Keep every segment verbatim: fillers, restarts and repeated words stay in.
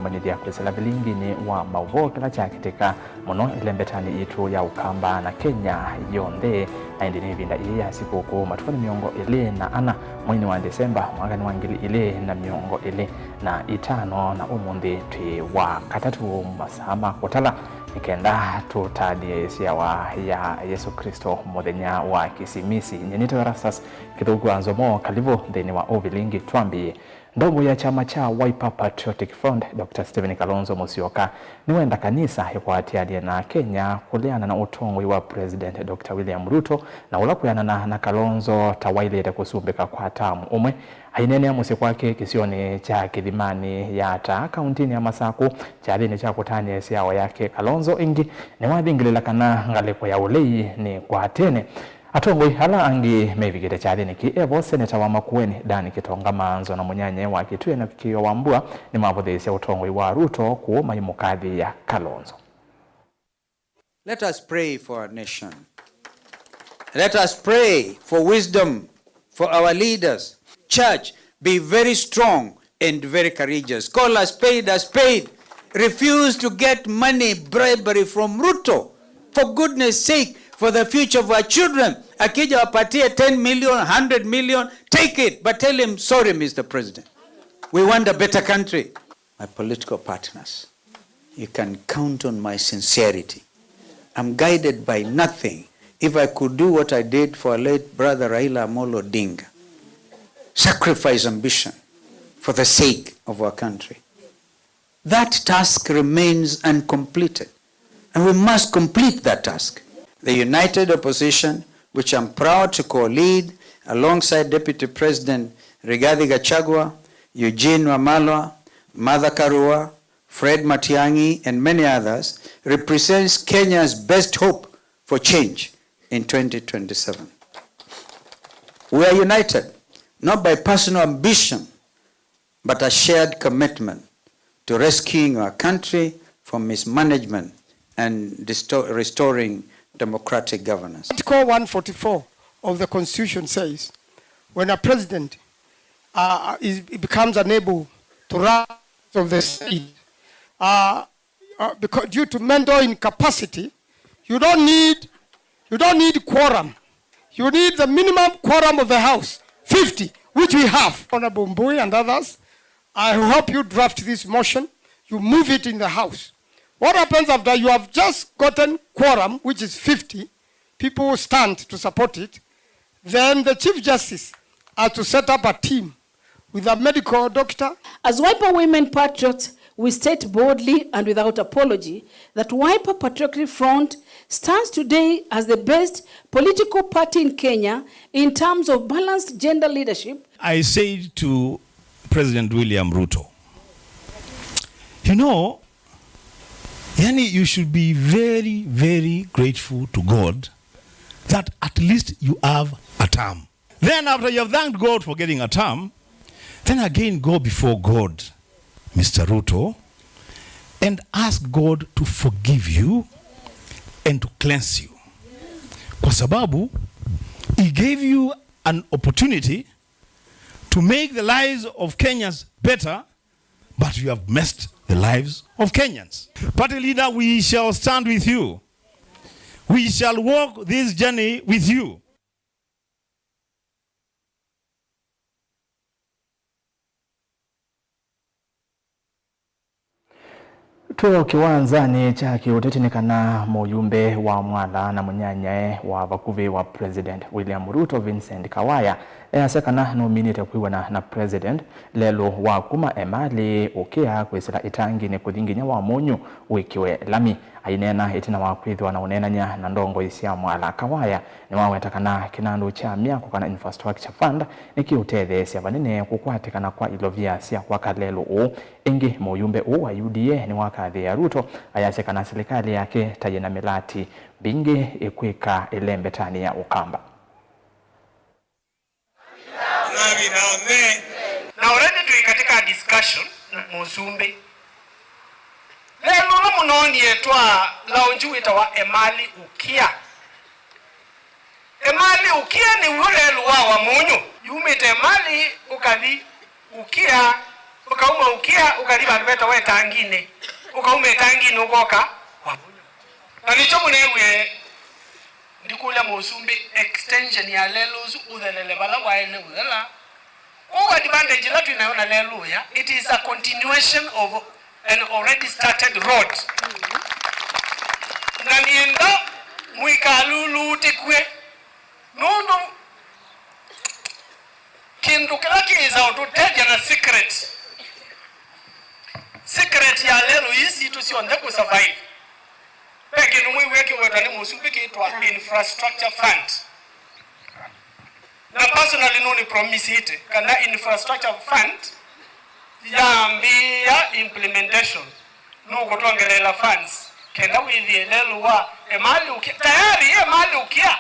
Manyĩthya kwĩsĩla vilinginĩ wa maũvoo kĩla kyakĩtĩka mũno ĩlembetanĩ yitũ ya Ũkamba na Kenya yonthe. Na ĩndĩ nĩ ĩvinda ĩĩ ya sikũkũ, matukũnĩ mĩongo ĩlĩ na ana mweinĩ wa Desemba mwakanĩ wa ngili ilĩ na mĩongo ĩlĩ na itano, na ũmũnthĩ twĩ wa katatũ masaa ma kũtala nĩ kenda tũtathye ĩsyawa ya Yesũ Klĩsto mũthenya wa Kĩsimisi. Nyie nĩtawa Erastus Kĩthũku wa Nzomo, kalivu nthĩnĩ wa ũvilingi. Twambĩĩe. Ndongoi ya kyama kya Wiper Patriotic Front, Doctor Stephen Kalonzo Musyoka, nĩwenda kanisa ĩkwatĩanĩe na Akenya kũleana na ũtongoi wa President Doctor William Ruto, na ũla kwĩanana na Kalonzo ta waĩlĩte kũsumbĩka kwa tamu ũmwe. Aineenea mũsyĩ kwake kĩsionĩ kya Kĩthimanĩ ya Taa, kauntinĩ ya Masakũ, kyathĩnĩ kya kũtanĩa ĩsyawa yake, Kalonzo ĩngĩ nĩwathingĩlĩla kana ngalĩko ya ũlei nĩ kwatene. Atongoi ala angĩ mevikĩte kyathĩnĩ kĩĩ, evo seneta wa Makueni, Dan Kĩtonga Maanzo, na mũnyanyae wa Kitui, Enock Kĩĩo Wambua, nĩmavũthĩĩsya ũtongoi wa Ruto kũu maimũkathĩĩa Kalonzo. Let us pray for our nation. Let us pray for wisdom for our leaders. Church, be very strong and very courageous. Call a spade a spade. Refuse to get money, bribery from Ruto. For goodness sake, for the future of our children. Akija wapatie ten million, hundred million, take it, but tell him, "Sorry, Mister President. We want a better country." My political partners, you can count on my sincerity. I'm guided by nothing. If I could do what I did for our late brother Raila Amolo Odinga, sacrifice ambition for the sake of our country, that task remains uncompleted, and we must complete that task. The united opposition, which I'm proud to co-lead alongside Deputy President Rigathi Gachagua, Eugene Wamalwa, Martha Karua, Fred Matiang'i, and many others, represents Kenya's best hope for change in twenty twenty-seven. We are united not by personal ambition, but a shared commitment to rescuing our country from mismanagement and disto-, restoring democratic governance. Article one forty-four of the Constitution says, when a president, uh, is, becomes unable to run of the state, uh, uh, because due to mental incapacity, you don't need, you don't need quorum. You need the minimum quorum of the House, fifty, which we have. Honorable Mbui and others, I hope you draft this motion, you move it in the House. What happens after you have just gotten quorum, which is fifty, people stand to support it, then the Chief Justice has to set up a team with a medical doctor. As Wiper Women Patriots, we state boldly and without apology that Wiper Patriotic Front stands today as the best political party in Kenya in terms of balanced gender leadership. I said to President William Ruto, you know, yani, you should be very, very grateful to God that at least you have a term. Then after you have thanked God for getting a term, then again go before God, Mister Ruto, and ask God to forgive you and to cleanse you. Kwa sababu, he gave you an opportunity to make the lives of Kenyans better, but you have messed the lives of Kenyans. Party leader, we shall stand with you. We shall walk this journey with you. Twĩ o kĩwanzanĩ kya kĩũteti nĩ kana mũyumbe wa Mwala na mũnyanyae wa vakuvĩ wa President William Ruto, Vincent Kawaya, easya kana nũminĩte kwĩw'ana na President lelũ wa kuma Emali ũkĩa kwĩsĩla ĩtanginĩ kũthi nginya Wamunyu wĩkĩwe lami. Aineena ĩtina wa kwĩthĩwa na ũneenany'a na ndongoi sya Mwala, Kawaya nĩwaweta kana kĩnandũ kya myako kana Infrastructure Fund nĩkĩũtetheesya vanene kũkwatĩkana kwa ilovia sya kwaka lelũ ũũ. Ĩngĩ, mũyumbe ũũ wa U D A nĩwakathĩĩa Ruto, ayasya kana silikalĩ yake ta yĩna mĩlati mbingĩ ĩkwĩka ĩlembetanĩ ya Ũkamba. Na already twĩ katika discussion na mũsumbĩ. Lelũ ũla mũnoonie twa lounge wĩtawa Emali Ukia. Emali Ukia nĩw'o lelũ wa Wamunyu. Yumĩte Emali ũkathi Ukia, Ũkauma ũkĩa, ũkathi vandũ vetawa ĩtanginĩ. Ũkauma ĩtanginĩ, ũkoka Wavunyũ. Na nĩkyo mũneewie ndikũlya mũsumbĩ extension ya lelũ ũsu ũthelele vala waĩle ũthela. Kwoou advantage ĩla twĩ nayo na lelũ ũya, it is a continuation of an already started road. Na nĩenda mũikalulutĩkw'e, nũndũ kĩndũ kĩla kĩĩsa ũtũtethya na secret, secret ya lelũ ii sitũ syonthe kũ survive, ve kĩndũ mwĩw'e kĩwetwa nĩ mũsumbĩ kĩtwa infrastructure fund. Na personally nũnĩ promisĩte kana infrastructure fund yambĩĩa implementation, nũkũtwongeleela funds kenda wĩthĩe lelũ wa Emali ũkĩa. Tayari Emali ũkĩa.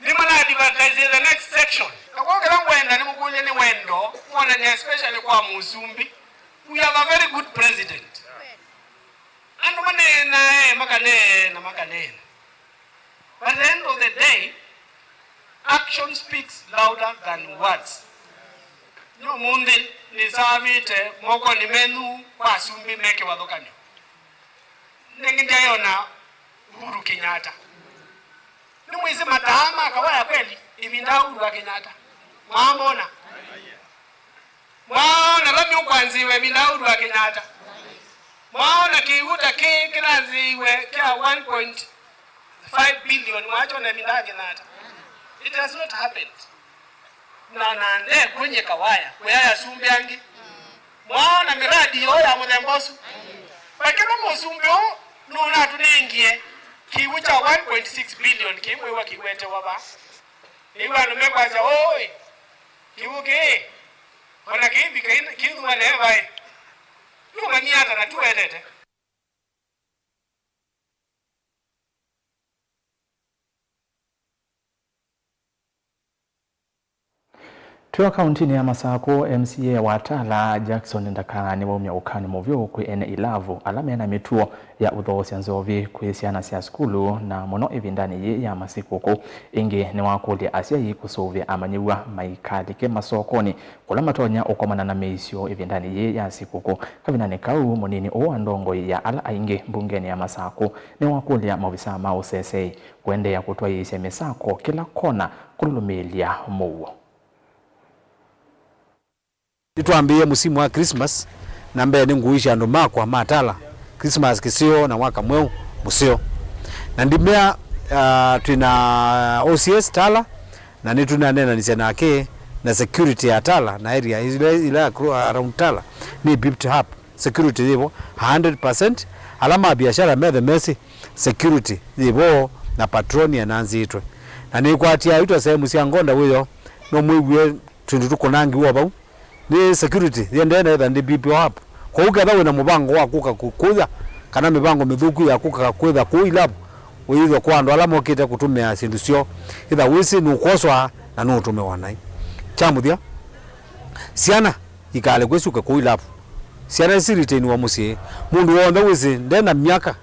Nĩmana advertise the next section. Na kwa kĩla ngwenda nĩmũkũlye nĩ wendo, kuonania especially kwa mũsumbĩ. We have a very good president. Andũ maneenaa, eh, makaneena, makaneena. But at the end of the day, action speaks louder than words. No mũnthĩ nĩsavĩte mokonĩ menyu kwa asumbĩ me kĩvathũkany'o. Nĩngĩ ndyayona Uhuru Kenyatta. Nĩmwĩsĩ mataa ma Kawaya kweli ĩvinda Uhuru wa Kenyatta? Mwamona? Mwaona lamĩ ũkwanzĩĩwe ĩvinda Uhuru wa Kenyatta? Mwaona kĩw'ũ ta kĩĩ kĩlanzĩĩiwe kya one point five billion mwakyona ĩvinda ya Kenyatta? It has not happened. Na, na ndekwonyeka waya, kũyaya asumbĩ angĩ. Mwaona miradi yoo ya mũthemba ũsu? Lakini mũsumbĩ ũũ nũnatũnengie kĩw'ũ kya one point six billion kĩmwĩwa kĩwetewa va. Nĩw'a andũ mekwasya, "Ũĩ, kĩw'ũ kĩĩ, ona kĩivika kĩthũa neva ĩ, nũmanyie ata na tuwetete?" Twĩ o kauntinĩ ya Masakũ, M C A wa Tala, Jackson Ndaka, nĩwaumya ũkany'o mũvyũ kwĩ ene ilavu ala mena mĩtuo ya ũthoosya nzovi kwĩ syana sya sukulu, na mũno ĩvindanĩ yĩĩ ya masikũkũ. Ĩngĩ nĩwakũlya asyai kũsũvĩa amanyĩw'a maikalike masokonĩ kũla matonya ũkomana na mĩisyo ĩvindanĩ yĩĩ ya sikũkũ. Kavindanĩ kau, mũnini ũũ wa ndongoi ya ala aingĩ mbungenĩ ya Masakũ nĩwakũlya maovisaa ma ũseseĩ kũendeea kũtwaĩĩsya mĩsako kĩla kona kũlũlũmĩĩlya mũuo. Nĩtwambĩĩe mũsimu wa Christmas, na mbee nĩngũisya andũ makwa ma Tala Christmas kĩseo na mwaka mweũ mũseo. Na ndimea, ah, twĩ na O C S Tala, na nĩtũnaneenanisya nake na security ya Tala na area ila, ila acro-, around Tala nĩ equipped up. Security yĩvo a hundred percent. Ala ma biashara methe mesĩ, security yĩvo na patroni ĩnaanzĩĩtwe. Na nĩkwatia aitwa sehemu sya Ngonda wĩoo, no mwĩw'e twĩndũ tũkũnangiwa vau. Nĩ security yĩendee na ĩtha ndĩ equipped up. Kwoou ketha wĩna mũvango wa kũka kũkũya, kana mĩvango mĩthũku ya kũka kwĩtha kũu ilavu, ũyĩthwa kwa andũ ala mokĩte kũtũmĩa syĩndũ syoo, ĩtha wĩsĩ nũkwoswa na nũũtũmĩwa naĩ. Kya mũthya, syana ikalekwe syũke kũu ilavu. Syana isiritainiwa mũsyĩ. Mũndũ w'onthe wĩsĩ nde na myaka,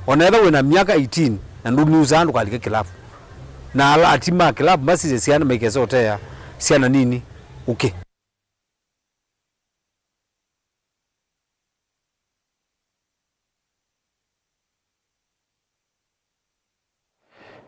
ona ethwa wĩ na myaka eighteen na ndũniusaa, ndũkalike kĩlavu. Na ala ati ma kĩlavu masisye syana maikese ũteea syana nini ũkĩ.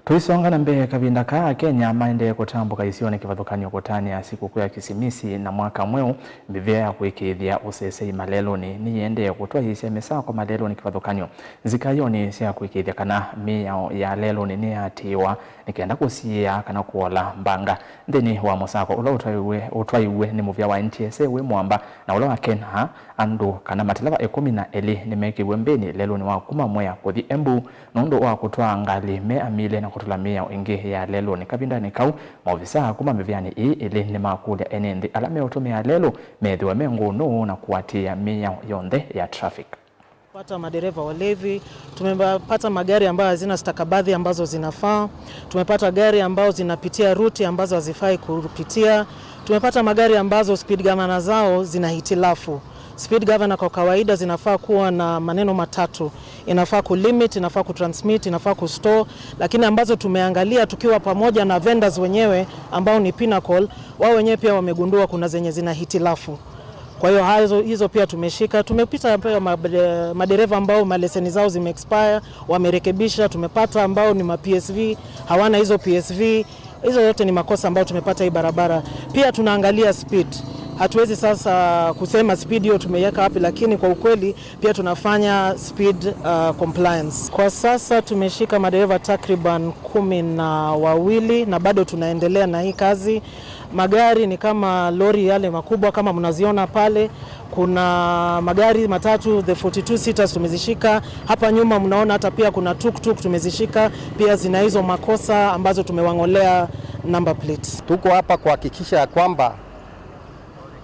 Tũisonga na mbee, kavinda kaa Akenya maendee kũtambũka isionĩ kĩvathũkany'o kũtanĩa sikũkũ ya Kisimisi na mwaka mweũ, mĩvĩa ya kũĩkĩĩthya ũsesei malelũnĩ nĩyĩendee kũtwaĩĩsya mĩsako malelũnĩ kĩvathũkany'o nzikayonĩ sya kũĩkĩĩthya kana mĩao ya lelũnĩ nĩyatĩĩwa, nĩ kenda kũsiĩĩa kana kũola mbanga. Nthĩnĩ wa mũsako ũla ũtwaiwe, ũtwaiwe nĩ mũvĩa wa N T S A wĩ Mwamba na ũla wa KeNHA, andũ kana mateleva ĩkũmi na elĩ nĩmekĩiwe mbĩnĩ lelũnĩ wa kuma Mwea kũthi Embu nũndũ wa kũtwaa ngalĩ me amile na kũtũla mĩao ĩngĩ ya lelũnĩ. Kavindanĩ kau, maovisaa kuma mĩvĩanĩ ĩĩ ĩlĩ nĩmakũlya ene nthĩ ala meũtũmĩa lelũ methĩwe me ngũnũ na kũatĩĩa mĩao yonthe ya traffic. Pata madereva walevi, tumepata magari ambayo hazina stakabadhi ambazo zinafaa, tumepata gari ambazo zinapitia ruti ambazo hazifai kupitia, tumepata magari ambazo speed governor zao zina hitilafu. Speed governor kwa kawaida zinafaa kuwa na maneno matatu, inafaa kulimit, inafaa kutransmit, inafaa kustore, lakini ambazo tumeangalia tukiwa pamoja na vendors wenyewe ambao ni Pinnacle, wao wenyewe pia wamegundua kuna zenye zina hitilafu. Kwa hiyo hazo, hizo pia tumeshika. Tumepita pia mab-, madereva ambao maleseni zao zimeexpire, wamerekebisha. Tumepata ambao ni ma P S V, hawana hizo P S V. Hizo zote ni makosa ambayo tumepata hii barabara. Pia tunaangalia speed. Hatuwezi sasa kusema speed hiyo tumeiweka wapi, lakini kwa ukweli pia tunafanya speed, uh, compliance. Kwa sasa tumeshika madereva takriban kumi na wawili na bado tunaendelea na hii kazi. Magari ni kama lori yale makubwa kama mnaziona pale. Kuna magari matatu, the forty-two seaters tumezishika. Hapa nyuma mnaona hata pia kuna tuk-tuk tumezishika. Pia zina hizo makosa ambazo tumewang'olea number plates. Tuko hapa kuhakikisha ya kwamba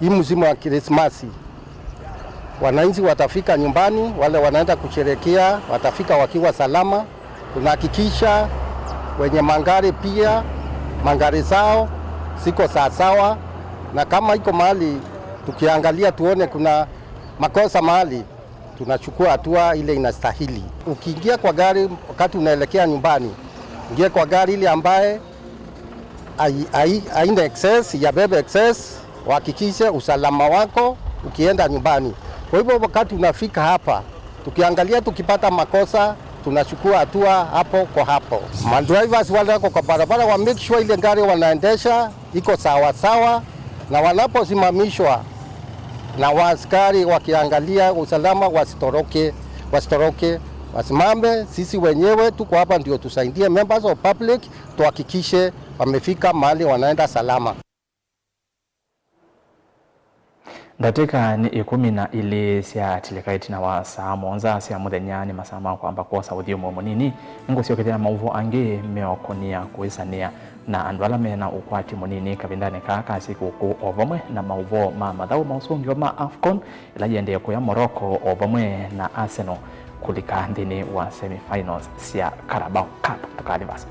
hii msimu wa Krismasi, wananchi watafika nyumbani, wale wanaenda kusherehekea, watafika wakiwa salama. Tunahakikisha wenye magari pia, magari zao ziko sawasawa, na kama iko mahali tukiangalia tuone kuna makosa mahali, tunachukua hatua ile inastahili. Ukiingia kwa gari wakati unaelekea nyumbani, ingia kwa gari ile ambaye hai-, hai-, haina excess, ya bebe excess, uhakikishe usalama wako ukienda nyumbani. Kwa hivyo wakati unafika hapa, tukiangalia tukipata makosa, tunachukua hatua hapo kwa hapo. Madrivers wale wako kwa barabara wa make sure ile gari wanaendesha iko sawa sawa, na wanaposimamishwa na waaskari wakiangalia usalama, wasitoroke, wasitoroke, wasimame. Sisi wenyewe tuko hapa ndio tusaidie members of public, tuhakikishe wamefika mahali wanaenda salama. Ndatĩka nĩ ĩkũmi na ilĩ syatilĩka ĩtina wa saa mũonza sya mũthenya. Nĩ masaa ma kwamba kwosa ũthyũmũo mũnini. Nĩngũsyokethya na maũvoo angĩ meũkũnĩa kũĩsanĩa na andũ ala me na ũkwati mũnini kavindanĩ kaa ka sikũkũ, o vamwe na maũvoo ma mathaũ ma ũsũngĩo ma AFCON ĩla yĩendee kũya Morocco, o vamwe na Arsenal kũlika nthĩnĩ wa semifinals sya Carabao Cup. Tũkathi vasa.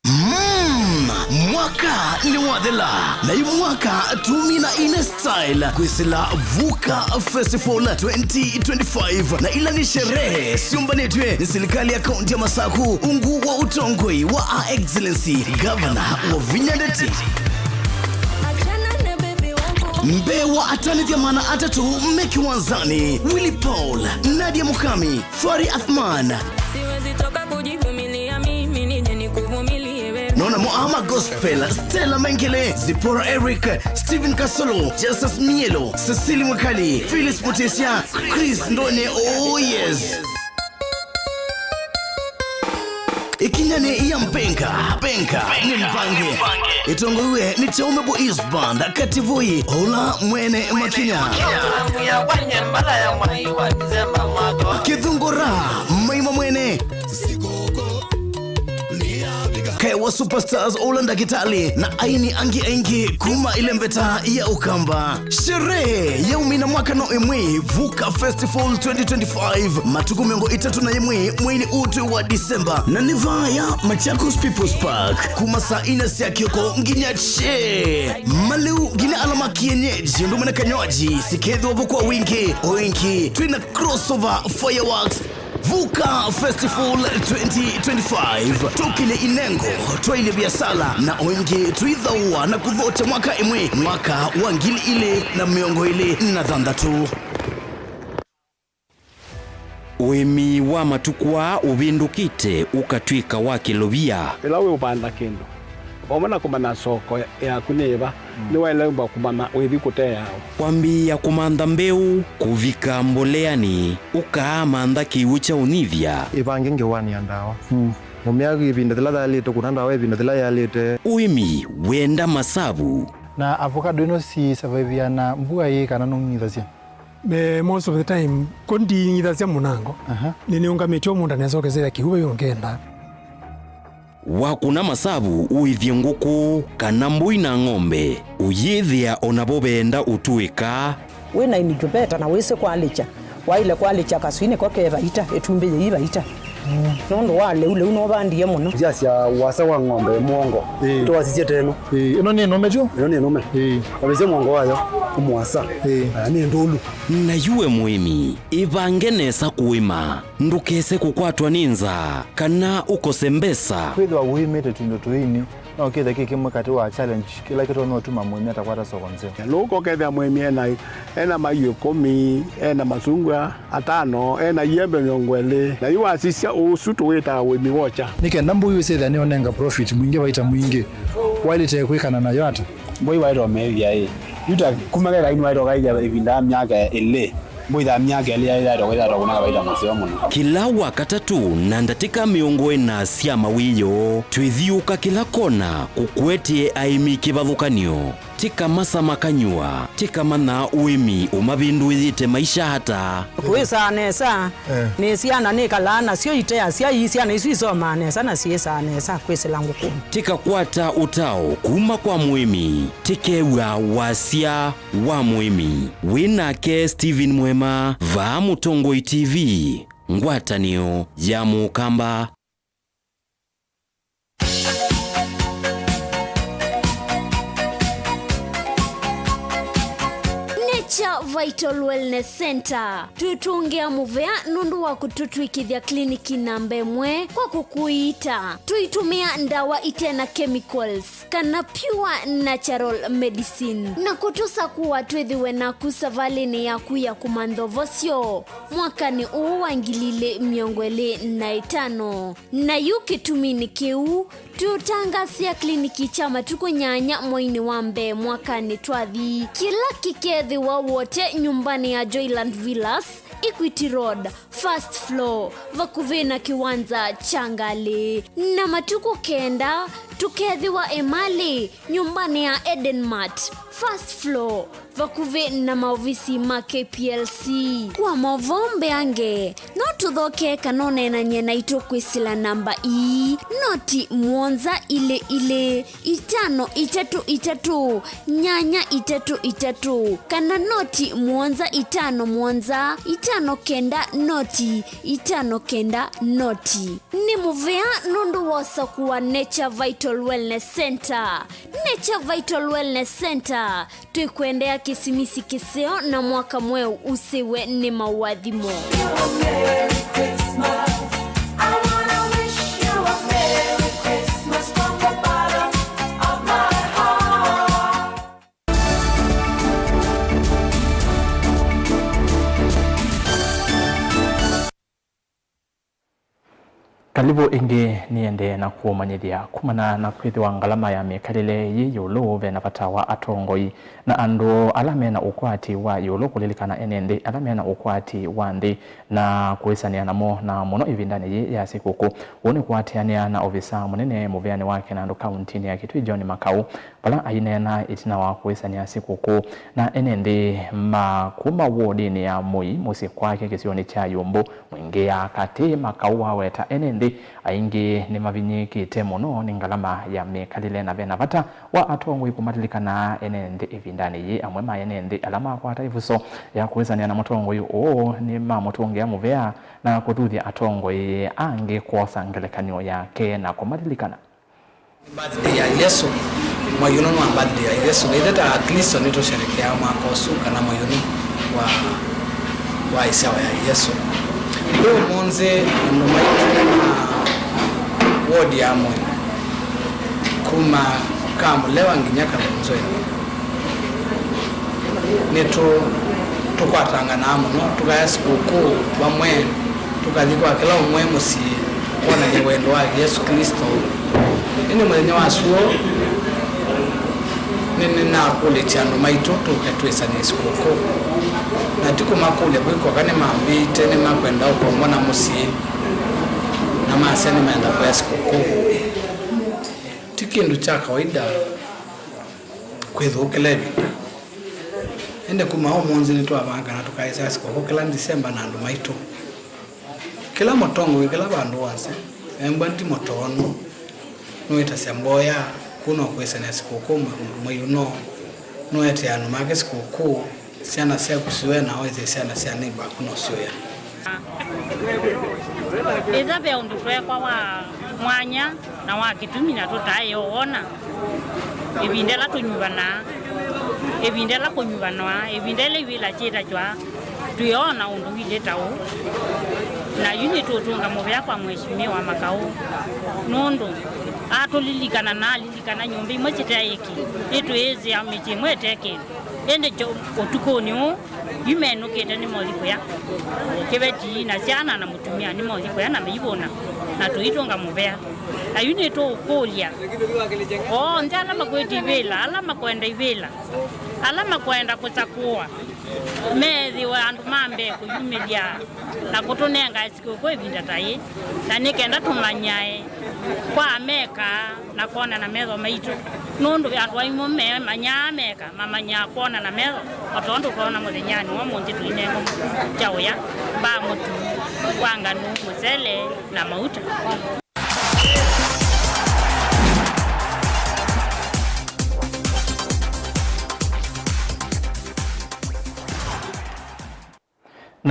Mm, mwaka nĩ wathela, na yu mwaka tumi na ine style kwĩsĩla Vuka Festival twenty twenty-five, na ila nĩ sherehe syũmbanĩtw'e nĩ silikali ya kaunti ya Masaku, ungu wa ũtongoi wa Her Excellency Governor Wavinya Ndeti. Mbee wa atanĩthya maana atatũ me kĩwanzanĩ: Willy Paul, Nadia Mukami, Fari Athman. Siwezi toka kujivumilia mimi, nije nikuvumilie wewe. Nona mo ama gospel, Stella Mengele, Zipporah Eric, Stephen Kasolo, Justus Mielo, Cecily Mwikali, Phyllis Mutisya, Chris Ndone, oh yes. Ĩkinyani ya Mbenga, Mbenga nĩ mbange. Ĩtongoiwe nĩ Chaume Boys Band, Katĩ Voi, ũla mwene makinya. Kĩthũngũra, Maima mwene. Kaewa Superstars, ũla ndakĩtalĩ, na aini angĩ aingĩ kuma ĩlembeta ya Ũkamba. Sherehe ya ũmina mwaka no ĩmwe, Vuka Festival twenty twenty-five, matukũ mĩongo ĩtatũ na ĩmwe mweinĩ ũũ twĩ wa December, na nĩ vaya Machakos People's Park kuma saa ina sya kĩoko nginya che. Malĩu nginya ala ma kienyeji ũndũ ũmwe na kanywaji sikethĩwa vo kwa wingĩ. O ĩngĩ twĩ na crossover fireworks. Vuka Festival twenty twenty-five, tũkĩlye inengo, twailye viasala, na o ĩngĩ tũithaũa na kũthokya mwaka ĩmwe, mwaka wa ngili ilĩ na mĩongo ĩlĩ na thanthatũ. Ũĩmi wa matukũ aa ũvĩndũkĩte ũkatw'ĩka wa kĩlovia. Ĩla wĩũvanda kĩndũ, vamwe na kũmanya soko yaku nĩ ĩva, nĩwaĩle kũmanya wĩthi kũteawa. Kwambĩĩa kũmantha mbeũ, kũvika mboleanĩ, ũkaamantha kĩw'ũ kya ũnyivya. Ĩvange ngewanĩa ndawa. Mũmĩa ĩvinda yĩla yaĩlĩte, kũna ndawa ĩvinda yĩla yaĩlĩte. Ũĩmi wenda masavu. Na avocado ĩno si survive na mbua ĩĩ kana nũng'ithasya? Me, most of the time, ko nding'ithasya mũnango. Aha. Nĩnĩũngamĩtye o mũũnda nesa ũkesĩla kĩw'ũ ve ũngenda. Wakũna masavu ũĩthye ngũkũ kana mbũi na ng'ombe, ũyĩthĩa o navo veenda ũtũĩka. Wĩ na incubator na wĩsĩ kwalĩkya, waĩle kwalĩkya kaswinĩ ko ke vaita, ĩtumbĩ yĩi vaita. Nũndũ wa lĩu, lĩu nũvandie mũno. Nzĩa sya ũasa wa ng'ombe mũongo. Ĩĩ. Tũwasisye teno. Ĩĩ, ĩno nĩ nũme tyo? Ĩno nĩ nũme. Ĩĩ. Wavĩsya mũongo wayo. Mũasa. Ĩĩ. Ah, nĩ ndũlu. Na yu we mũĩmi, ĩvange nesa kũĩma, ndũkese kũkwatwa nĩ nzaa kana ũkose mbesa. Kwĩthĩwa ũĩmĩte tũindo tũini, no kĩthe kĩ kĩmwe katĩ wa challenge kĩla kĩtonya ũtuma mũĩmi atakwata soko nzeo. Lũka ũkethĩa mũĩmi ena, ena maiũ ĩkũmi, ena masungwa atano, ena iembe mĩongo ĩlĩ, na yu wasisya ũsu tũwĩtaa ũĩmi wokya. Nĩ kenda mbũi ũsyĩthĩa nĩũnenga profit mwingĩ, vaita mwingĩ, waĩlĩte kwĩkana nayo ata? Mbũi waĩtwa meethĩa ĩ, yu ta kuma keka inu waĩtwa kaithya ĩvinda ya myaka ĩlĩ, mbũi ya myaka ĩlĩ yaĩtwa kaithya kũnenga vaita mũseo mũno. Kĩla Wakatatũ na ndatĩka mĩongo ĩna sya mawĩoo, twĩthiũũka kĩla kona kũkũetee aĩmi kĩvathũkany'o. Tĩka masama kanyũa, tĩka manyaa ũĩmi ũmavĩndũĩĩte maisha ata. Kwĩsaa nesa, eh, nĩ syana nĩkalaa nasyo ite asyai, syana isu isomaa nesa na syĩsaa nesa kwĩsĩla ngũkũnĩ. Tĩkakwata ũtao kuma kwa mũĩmi, tĩkew'a wasya wa mũĩmi. Wĩ nake Stephen Mwema, vaa Mũtongoi T V, ngwatanĩo ya Mũkamba. Nature Vital Wellness Center. Twĩtũngĩa mũvea nũndũ wa kũtũtw'ĩkĩthya kliniki namba ĩmwe kwa kũkũiita. Tũitũmĩa ndawa ite na chemicals kana pure natural medicine, na kũtũsakũa twĩthĩwe naku savalĩnĩ yaku ya kũmantha ũvosyo mwakanĩ ũũ wa ngili ilĩ mĩongo ĩlĩ na ĩtano. Na yu kĩtuminĩ kĩu, tũũtangasĩa kliniki kya matukũ nyanya mweinĩ wa mbee mwakanĩ twathi, kĩla kĩkethĩwa Wote nyũmbanĩ ya Joyland Villas, Equity Road, first floor, vakuvĩ na kĩwanza kya ngalĩ. Na matukũ kenda, tũkethĩwa Emali, nyũmbanĩ ya Eden Mart, first floor, vakuvĩ na maovisi ma K P L C. Kwa maũvoo mbeange, no tũthoke kana ũneenany'e naitũ kwĩsĩla namba ii, noti mũonza ilĩ ilĩ, itano itatũ itatũ, nyanya itatũ itatũ, kana noti mũonza itano mũonza, itano kenda noti, itano kenda noti. Nĩ mũvea nũndũ wa ũsakũa Nature Vital Wellness Center. Nature Vital Wellness Center. Twĩkwendea Kĩsimisi kĩseo na mwaka mweũ ũsĩwe nĩ maũathimo. Kalivũ ĩngĩ. Nĩendee na kũmanyĩthya kumana na kwĩthĩwa ngalama ya mĩkalĩle yĩ ĩũlũ, ve na vata wa atongoi na andũ ala me na ũkwati wa ĩũlũ kũlilikana ene nthĩ ala me na ũkwati wa nthĩ na kwĩsanĩa namo, na mũno ĩvindanĩ yĩĩ ya sikũkũ. Ũu nĩ kũatĩanĩa na ovisa mũnene mũveanĩ wa Kinandu kauntinĩ ya Kitui, John Makau, vala aineena ĩtina wa kwĩsanĩa sikũkũ na ene nthĩ ma kuma wodinĩ ya Mũi, mũsyĩ kwake kĩsionĩ kya Yumbu, Mwingĩ ya Katĩ. Makau waweta ene nthĩ aingĩ nĩmavinyĩĩkĩte mũno nĩ ngalama ya mĩkalĩle na ve na vata wa atongoi kũmalilikana ene nthĩ ĩvindanĩ yĩĩ. Amwe ma ene nthĩ ala makwata ĩvuso ya kwĩsanĩa na mũtongoi ũũ nĩmamũtũngĩa mũvea na kũthuthya atongoi angĩ kwosa ngelekany'o yake na kũmalilikana. Birthday ya Yesũ, mwai ũno nĩ wa birthday ya Yesũ. Na ithe ta Aklĩsto nĩtũsherekeaa mwaka ũsu kana mwai ũno wa, wa ĩsyawa ya Yesũ. Yu ũmũnthĩ andũ maitũ ma ward ya Mũi, kuma Kamũlewa nginya Kalonzweni, nĩtũ-, tũkwatanganaa mũno, tũkaya sikũkũ vamwe. Tũkathi kwa kĩla ũmwe mũsyĩ kwonany'a wendo wa Yesũ Klĩsto. Ĩndĩ mũthenya wa syũa, nĩ, nĩnakũlĩtye andũ maitũ tũke twĩsanĩe sikũkũ. Na ti kũmakũlya kwĩ kw'oka, nĩmambĩĩte nĩmakwenda ũkombo na mũsyĩ, na masya nĩmenda kũya sikũkũ. Ti kĩndũ kya kawaida kwĩthũkĩla ĩvinda. Ĩndĩ kuma ũmũnthĩ nĩtwavanga kana tũkaĩsya sikũkũ kĩla Ndisemba na andũ maitũ. Kĩla mũtongoi, kĩla vandũ wonse, embwa ndimo toonu, nũĩtasya mboya, kũu no kwĩsanĩa sikũkũ, mwei ũno, nũetee andũ make sikũkũ, syana syaku siũya, na oĩthye syana sya neighbor aku no siũya. Ĩtha ve ũndũ tweekwa wa mwanya na wa kĩtumi na tũtaĩ o wona ĩvinda ĩla tũnyuvanaa. Ĩvinda ĩla kũnyuvanwa, ĩvinda ĩla ivĩla syĩtakywa, twĩona ũndũ ũilyĩ ta ũũ. Na yu nĩtũũtũnga mũvea kwa Mheshimiwa Makaũ, nũndũ atũlilikana na alilikana nyũmba imwe sitaĩki, nĩtwĩĩsĩa mĩsyĩ ĩmwe ĩte kĩndũ. Ĩndĩ kyo-, ũtukũnĩ ũũ, yu menũkĩte nĩmothi kũya kĩveti, na syana na mũtumĩa nĩmothi kũya na meivũna, na tũitũnga mũvea. Na yu nĩtũũkũlya onthe ala makwĩtya ivĩla, ala makwenda ivĩla, ala makwenda kũsakũa, methĩwe andũ ma mbee kũyumĩlya na kũtũnenga sikũkũ ĩvinda ta yĩĩ, na nĩ kenda tũmanyae kwa meka na kwona na metho maitũ, nũndũ andũ aimũ memanyaa meka, mamanyaa kwona na metho, o tondũ twona mũthenyanĩ wa ũmũnthĩ tũinengwa kyaũya, mbaa, mũtu wa nganũ, mũsele na mauta.